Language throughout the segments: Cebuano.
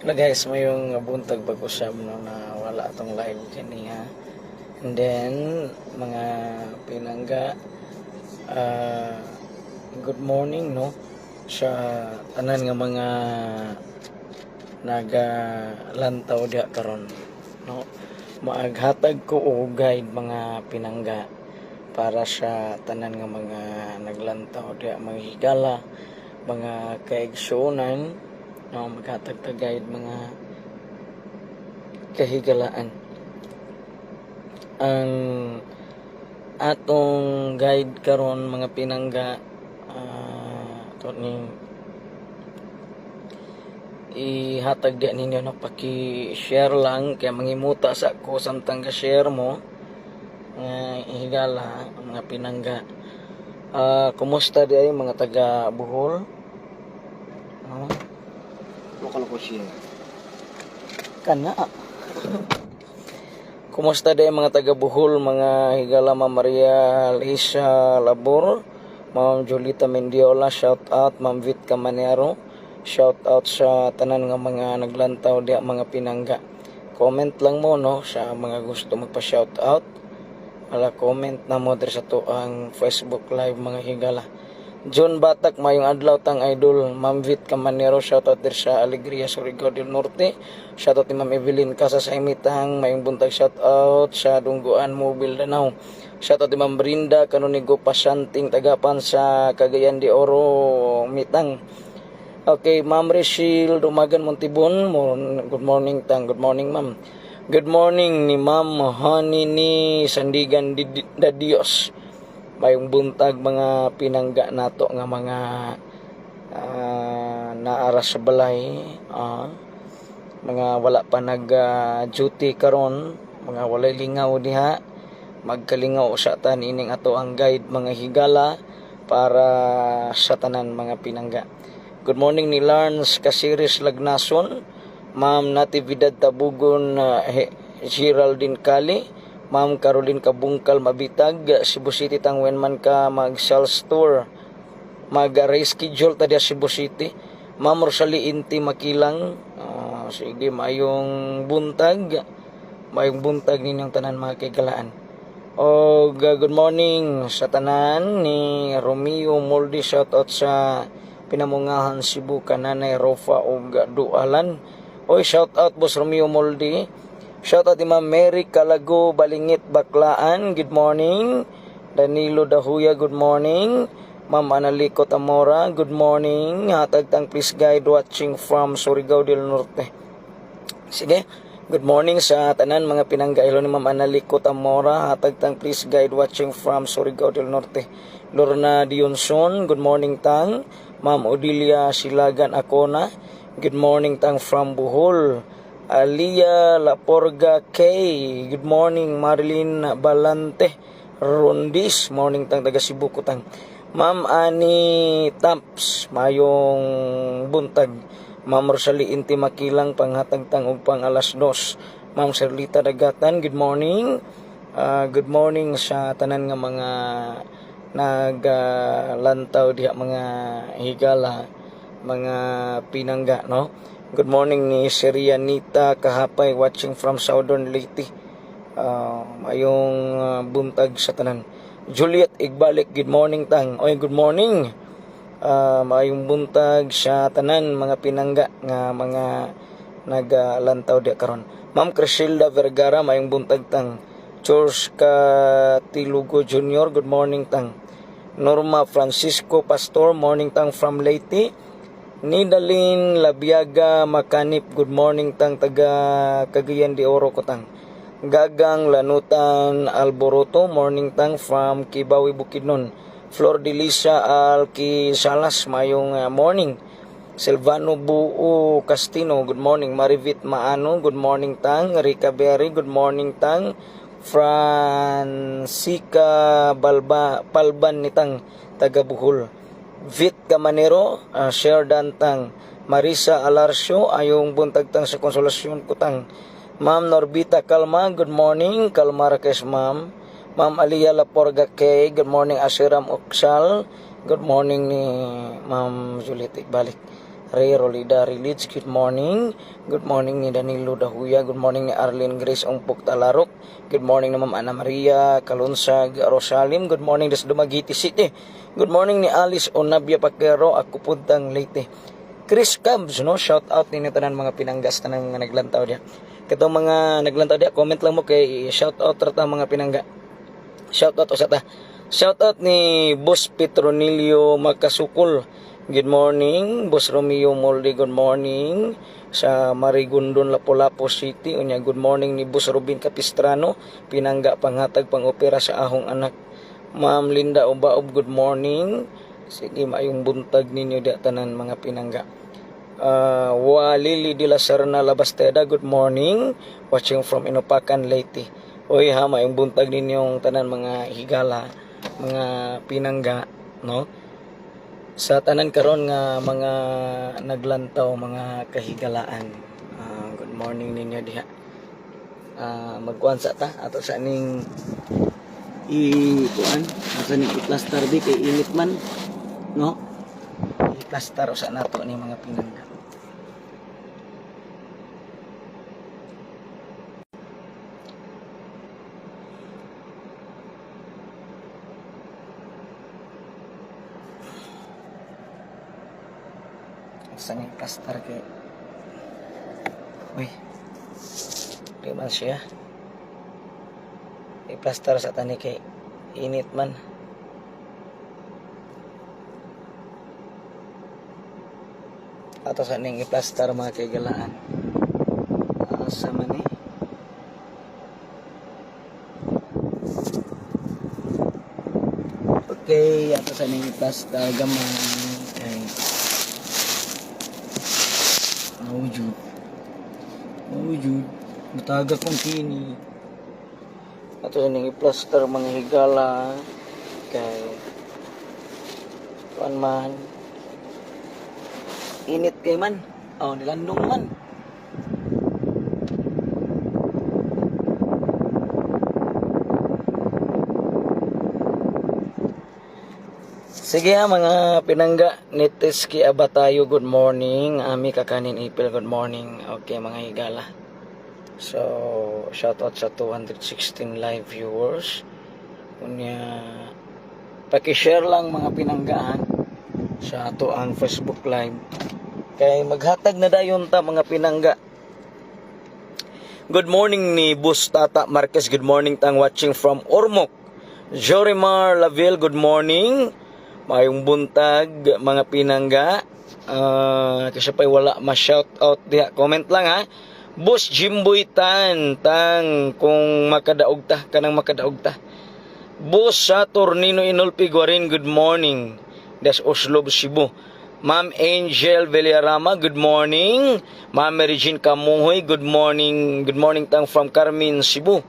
Hello guys, mayong buntag, pag-usab no, na wala atong live kaniya. And then mga pinangga, good morning no, sa tanan nga mga nagalantaw diha karon no. Maaghatag ko og guide, mga pinangga, para sa tanan nga mga naglantaw diha, mga higala, mga kaigsuonan no. Maghatag ta guide, mga kahigalaan. Ang atong guide karon, mga pinangga, to ning ihatag diha ninyo no. Paki-share lang kay mangimuta sa ko samtang ga share mo, mga higala, mga pinangga. Kumusta di ay mga taga Bohol no? Lokal ko siya. Kana. Kumusta di mga taga Bohol, mga higala? Ma'am Maria Lisa Labor, Ma'am Julita Mendiola, shout out. Ma'am Vit Camanero, shout out sa tanan nga mga naglantaw diha, mga pinangga. Comment lang mo no, sa mga gusto magpa-shout out. Ala, comment na mo diri sa atoang Facebook Live, mga higala. John Batak, mayong adlaw tang idol. Ma'am Vit Camanero, shout out diri sa Alegria, Surigao del Norte. Shout out ni Ma'am Evelyn Casa sa Imitang, mayong buntag, shout out sa Dungguan Mobile Danao. Shout out ni Ma'am Brinda Kanonigo Pasanting Tagapan sa Cagayan de Oro, Mitang. Okay, Ma'am Rachel Dumagan Montibon, good morning tang, good morning, ma'am. Good morning ni Ma'am Honey ni Sandigan da Dios. Mayong buntag, mga pinangga nato nga mga naara sa balay, mga wala pa nag duty karon, mga walay lingaw diha. Magkalingaw usa ta niining ato ang guide, mga higala, para sa tanan, mga pinangga. Good morning ni Lance Casiris Lagnason, Ma'am Natividad Tabugon, Geraldine Cali, Ma'am Caroline Kabungkal Mabitag, Cebu City tang. When man ka mag sales tour, mag reschedule ta diya Cebu City. Ma'am Rosalie Inti Makilang, sige, mayong buntag. Mayong buntag ninyong tanan, mga kaigalaan. O good morning sa tanan ni Romeo Moldi, shout out sa Pinamungahan Cebu, kananay Rofa ug Dualan. Oy, shout out, Boss Romeo Moldi. Shout out ni Ma'am Mary Calago Balingit Baklaan. Good morning. Danilo Dahuya, good morning. Ma'am Analiko Tamora, good morning. Hatag tang please guide, watching from Surigao del Norte. Sige. Good morning sa tanan, mga pinangga. Hello ni Ma'am Analiko Tamora. Hatag tang please guide, watching from Surigao del Norte. Lorna Dionson, good morning tang. Ma'am Odilia Silagan Acona, good morning tang from Bohol. Alia Laporga K, good morning. Marilyn Balante Rondis, morning tang, taga Cebu ko tang. Ma'am Ani Tamps, mayong buntag. Ma'am Rosalie Inti Makilang, panghatag tang og pang alas 2. Ma'am Serlita Dagatan, good morning. Good morning sa tanan nga mga naglantaw diha, mga higala, mga pinangga no. Good morning ni Serianita Kahapay, watching from Southern Leyte. Mayong buntag sa tanan. Juliet Igbalik, good morning tang. Oy, good morning. Maayong buntag sa tanan, mga pinangga nga mga nagalantaw diha karon. Ma'am Crisilda Vergara, maayong buntag tang. George Katilugo Jr., good morning tang. Norma Francisco Pastor, morning tang from Leyte. Nidalin Labiaga Makanip, good morning tang, taga Cagayan de Oro ko tang. Gagang Lanutan Alboroto, morning tang from Kibawi, Bukidnon. Flor de Lisa Alki Salas, mayong morning. Silvano Buo Castino, good morning. Marivit Maano, good morning tang. Rica Berry, good morning tang. Francisca Balba Palban nitang, taga Bohol. Vit Camanero, share tang. Marisa Alarcio, ayong buntag tang sa Konsolasyon kutang. Ma'am Norbita Kalma, good morning. Kalma ra kay ma'am. Ma'am Aliyah Laporga K, good morning. Asiram Oksal, good morning ni Ma'am Juliet Balik. Ray Rolida Relids, good morning. Good morning ni Danilo Dahuya. Good morning ni Arlene Grace Ongpok Talarok. Good morning ni Ma'am Ana Maria Kalunsag Rosalim. Good morning des Dumaguete City. Good morning ni Alice Onabia Paquero. Ako puntang Leyte. Chris Cubs, no? Shout out ninyo tanan, mga pinanggas, tanan mga naglantaw diya. Katong mga naglantaw diya, comment lang mo kay shout out ra ta, mga pinangga. Shout out usa ta. Shout out ni Boss Petronilio Makasukol. Good morning, Boss Romeo Molde, good morning. Sa Marigondon, Lapu-Lapu City. Unya, good morning ni Boss Robin Capistrano, pinangga, panghatag pang-opera sa ahong anak. Ma'am Linda Ubaob, good morning. Sige, maayong buntag ninyo diya tanan, mga pinangga. Walili de la Serna Labasteda, good morning. Watching from Inopacan, Leyte. Oy ha, maayong buntag ninyong tanan, mga higala, mga pinangga, no? Sa tanan karon nga mga naglantaw, mga kahigalaan. Good morning ninyo diha. Magkuan sa ta ato sa ning i kuan asa ning i-plaster di kay init man, no? I-plaster usa nato ni, mga pinangga. Sa ning plaster kay, uy, di man siya i-plaster sa tani kay init man. Ato sa ning i-plaster, mga kaigalaan. Asa man ni? Okay, ato sa ning i-plaster gamay kay mawujud mawujud mataga kong kini. Ato sa ning i-plaster, mga higala, kay kuan man, init kay man. Oh, nilandong man. Sige ha, mga pinangga. Nitiski Abatayo, good morning. Ami Kakanin Ipil, good morning. Okay, mga higala. So, shout out sa 216 live viewers. Unya, paki-share lang, mga pinanggaan, sa ato ang Facebook Live. Kay maghatag na dayon ta, mga pinangga. Good morning ni Bus Tata Marquez. Good morning tang, watching from Ormoc. Jorimar Laville, good morning. Maayong buntag, mga pinangga. Kasi pa'y wala ma-shout out diha. Comment lang ha. Boss Jimboy Tan, tang kung makadaog ta, kanang makadaog ta. Boss Saturnino Inulpi Guarin, good morning. Des Oslob, Cebu. Ma'am Angel Villarama, good morning. Ma'am Mary Jean Kamuhoy, good morning. Good morning tang from Carmen, Cebu.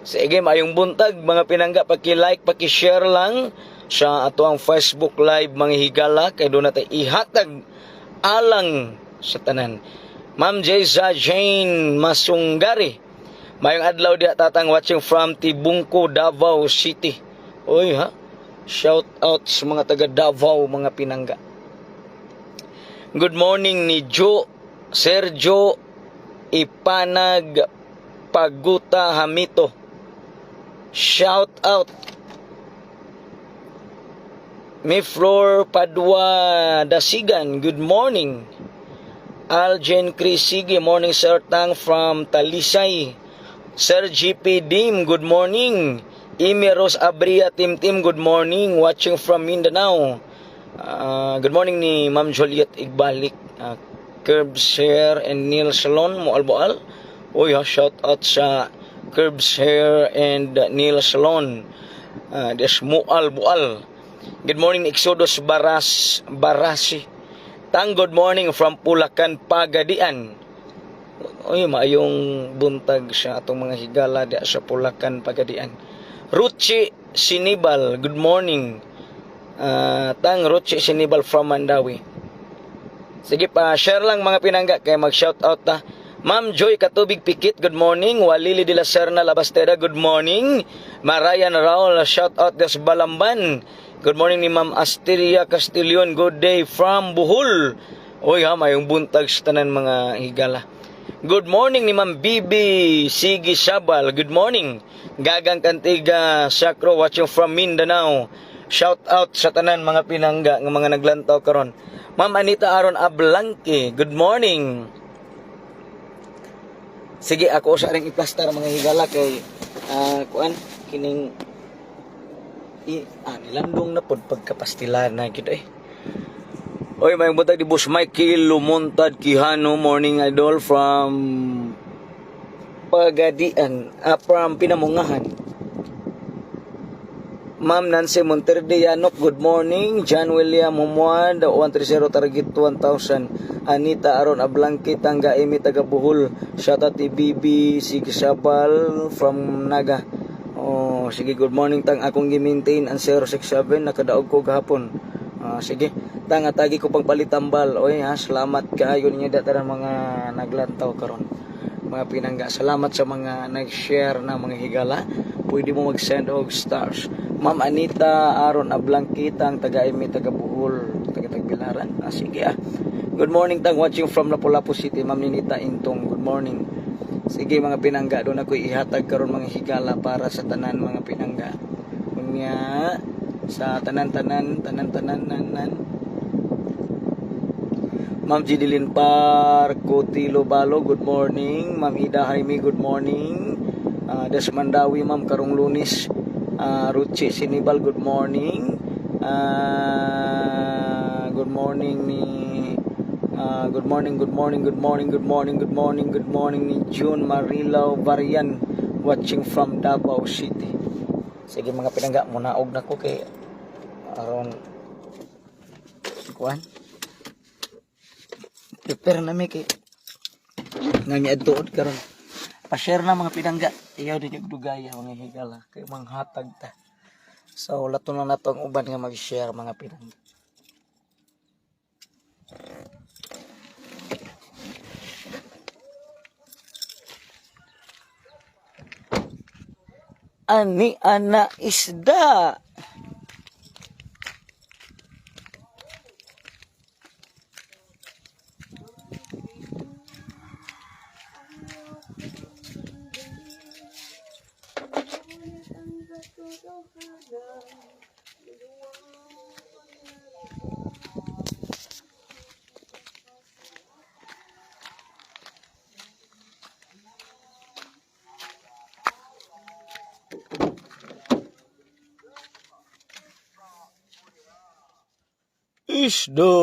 Sige, maayong buntag, mga pinangga, paki-like, paki-share lang sa ato ang Facebook Live, mga higala, kay doon natin ihatag alang sa tanan. Ma'am Jayza Jane Masungari, maayong adlaw diha tatang, watching from Tibungko, Davao City. Oy ha, shout out sa mga taga Davao, mga pinangga. Good morning ni Joe Sergio Ipanag Paguta Hamito. Shout out. Miflor Padua Dasigan, good morning. Aljen Crisigi, morning sir Tang from Talisay. Sir GP Dim, good morning. Imi Rose Abria Tim Tim, good morning. Watching from Mindanao. Good morning ni Ma'am Juliet Igbalik. Curbs Hair and Nail Salon, Moalboal. Uy, ha, shout out sa Curbs Hair and Nail Salon. Des Moalboal. Good morning, Exodus Baras Barasi. Tang, good morning from Pulacan, Pagadian. Uy, maayong buntag sa atong mga higala di sa Pulacan, Pagadian. Ruchi Sinibal, good morning. Tang Ruchi Sinibal from Mandaue. Sige pa, share lang, mga pinangga, kay mag-shout out ta. Ma'am Joy Katubig Pikit, good morning. Walili de la Serna Labasteda, good morning. Marian Raul, shout out des Balamban. Good morning ni Ma'am Asteria Castillon, good day from Bohol. Oy ha, mayong buntag sa tanan, mga higala. Good morning ni Ma'am Bibi Sige Sabal. Good morning. Gagang Kantiga Sakro, watching from Mindanao. Shout out sa tanan mga pinangga nga mga naglantaw karon. Ma'am Anita Aron Ablanque. Good morning. Sige, ako sa ring iplastar, mga higala, kay kuan kining i nilandong na pod pagkapastila na gid eh. Oy, may buntag di Boss Michael Lumontad Quijano. Morning, idol, from Pagadian, from Pinamungahan. Ma'am Nancy Monterde Yanok, good morning. John William Humuan, 130 target 1,000. Anita Aron Ablanque, Tangga Emi, taga Bohol. Shout out ni Bibi Sigisabal from Naga. Oh, sige, good morning tang, akong gi-maintain ang 067, nakadaog ko gahapon. Ah, sige, tang atagi ko pagpalitambal. Oy ha, salamat kaayo ninyo dataran mga naglantaw karon. Mga pinangga, salamat sa mga nag-share na, mga higala. Pwede mo mag-send og stars. Ma'am Anita Aron Ablangkita, ang taga Emi, taga Bohol, taga Tagbilaran. Ah, sige ah. Good morning tang, watching from Lapu-Lapu City, Ma'am Ninita Intong. Good morning. Sige mga pinangga, doon ako ihatag karon, mga higala, para sa tanan mga pinangga. Unya sa tanan-tanan, tanan-tanan nan. Ma'am Gidilin Par Cotilo Balo, good morning. Ma'am Ida Jaime, good morning. Desmandawi, Ma'am, karong Lunes. Ruchi Sinibal, good morning. Good morning ni good morning, good morning, good morning, good morning, good morning, good morning ni June Marilao Varian, watching from Davao City. Sige mga pinangga, munaog na ko kay aron kuan. Prepare na mi kay nga miadtuod karon. Pa-share na, mga pinangga. Iyaw din yung dugaya, mga higala kay manghatag ta. So lato na nato ang uban nga mag-share, mga pinangga. Ani ana isda. Isda.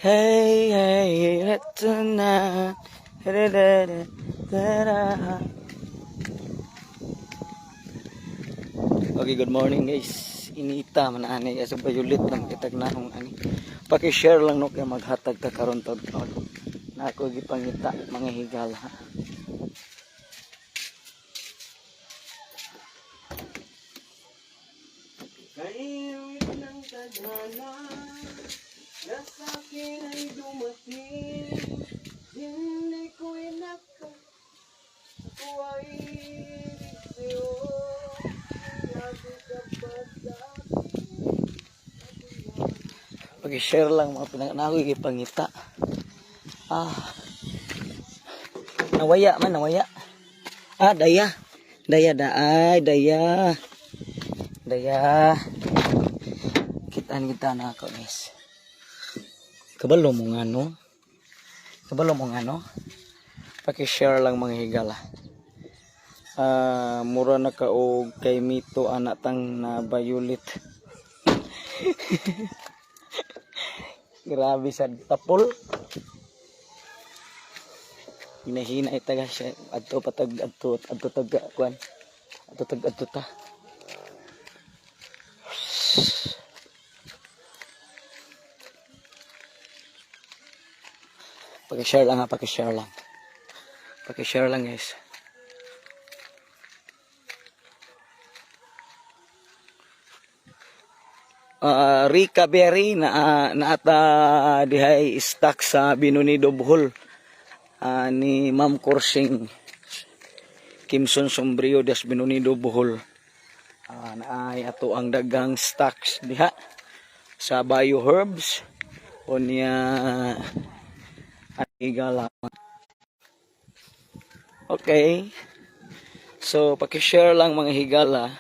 Hey, hey, eto na. Da-da-da-da-da. Okay, good morning, guys. Inita man ani sa bayulit lang kitag naong ani. Paki-share lang no kay maghatag ta karon tod. Na ako gipangita, mga higala. Kaiwit ng tadhana na sa akin ay dumating. Hindi ko inaka. Ako ay ibig sa'yo. Lagi ka pa sa akin. Paki-share lang, mga pinang, na ako gipangita. Ah. Nawaya man, nawaya. Ah, daya. Daya da ay, daya. Daya. Kitaan kita na ako, guys. Kabalo mo nga no? Kabalo mo nga no? Paki-share lang, mga higala. Ah, mura na ka og kay mito ana tang na bayulit. Grabe sa tapol. Hinahina itaga siya. Adto patag adto adto tag kuan. Adto tag adto ta. Paki-share lang ha, paki-share lang. Paki-share lang, guys. Rica Berry na naata dihay stock sa Binonido, Bohol, ni Ma'am Korsing Kimson Sombrio das Binonido, Bohol. Naay ato ang daghang stocks diha sa bioherbs unya, higala. Okay. So paki-share lang, mga higala.